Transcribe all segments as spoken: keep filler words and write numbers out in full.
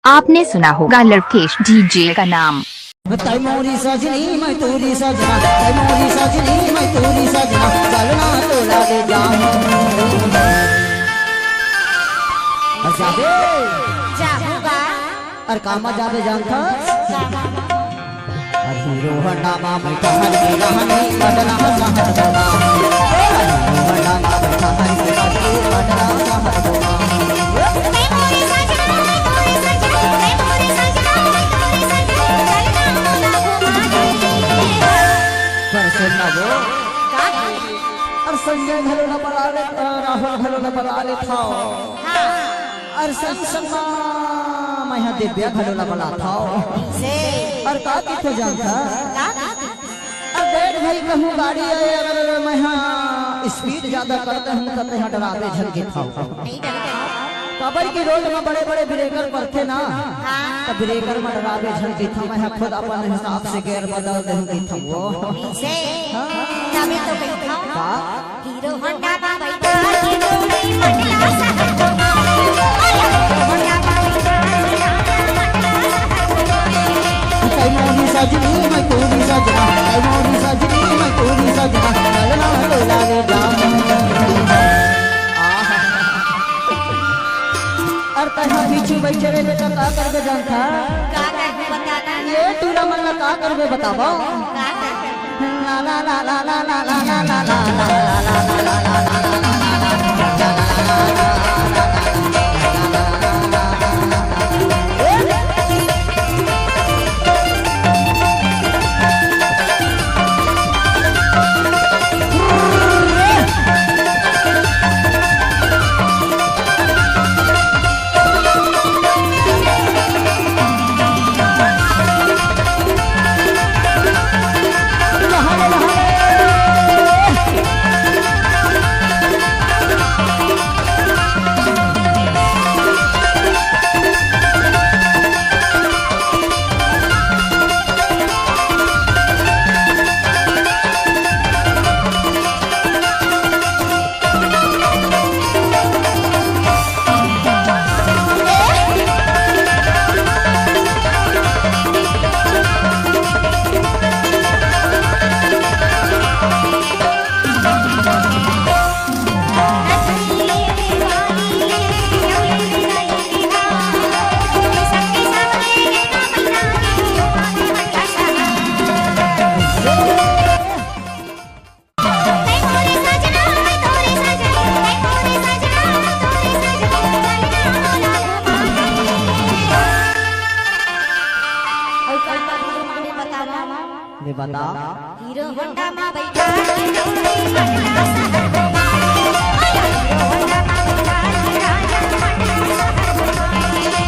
आपने सुना होगा लवकेश डीजे का नाम। तै मोरी सजनी, मैं तोरी सजना, तै मोरी सजनी, मैं तोरी सजना, चलना तोला ले जाऊं। अरे जाबे। जाबूगा। अरे कामा जाबे जानता? अरे हीरो होंडा मा बैठा हर के रहनी, पटना शहर बना। हीरो होंडा मा बैठा हर के रहनी, पटना शहर बना। पर सुन ना वो। का? अरे संजय घलो ला बला ले, अ, राहुल घलो ला बला ले था। हाँ। अरे संग संग मा मैं हा दिव्या घलो ला बला था। से। अरे का किथे जानता? का? अरे देख भाई, कहूँ गाड़ी आए, अगर मैं हा speed ज्यादा करते हूँ, तो तैं हा डराबे झन के था। नहीं डरा। काबर की रोड में बड़े-बड़े ब्रेकर पड़थे ना, हाँ। त ब्रेकर में डराबे झन कहिथंव, मैं ह खुद अपन हिसाब से गियर बदल देहूं कहिथंव वो। से, हाँ। तभी तो कहिथंव। का? हीरो होंडा मा बैठा के डोली पटना शहर घुमाए। हीरो होंडा मा बैठा के डोली पटना शहर घुमाए। तै मोरी सजनी, मैं तोरी सजना, तै मोरी सजनी, मैं तोरी सजना, चलना तोला ले जाऊं। आहा। अरे तैं हा पीछू बइठे रहे बेटा, का करबे जानथा? का करबे बता ना। ये टूरा मन ला का करबे बताबो? का करबे? ला ला ला। ले बता। हीरो होंडा मा बैठा के डोली पटना शहर घुमाए। हीरो होंडा मा बैठा के राजा पटना शहर घुमाए।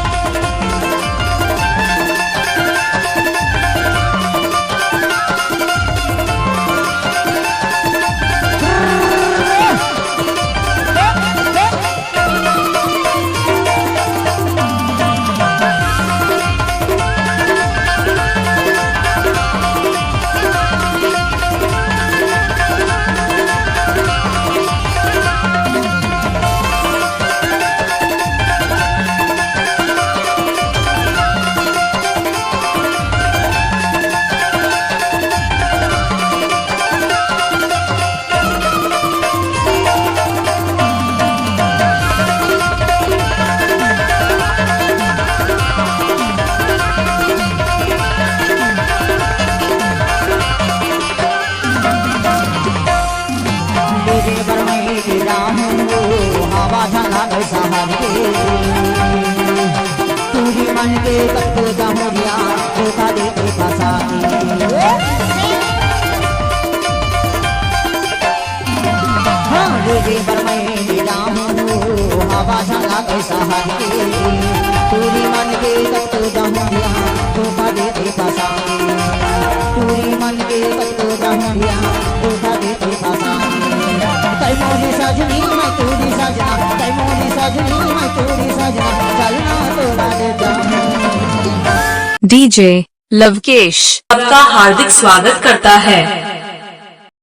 तेरे बर मैं गिरा हूँ, हवा झंडा कैसा हर के। टूरी मन के कत्ते जमुरिया, धोखा दे के फंसा के। हाँ, तेरे बर मैं गिरा हूँ, हवा झंडा कैसा हर के। टूरी मन के कत्ते जमुरिया, धोखा दे के फंसा के। टूरी मन के कत्ते जमुरिया, धोखा दे के फंसा के। तै मोरी सजनी, मैं तोरी सजना, तै मोरी सजनी, मैं तोरी सजना, चलना तोला ले जाऊं। डीजे लवकेश आपका हार्दिक स्वागत करता है।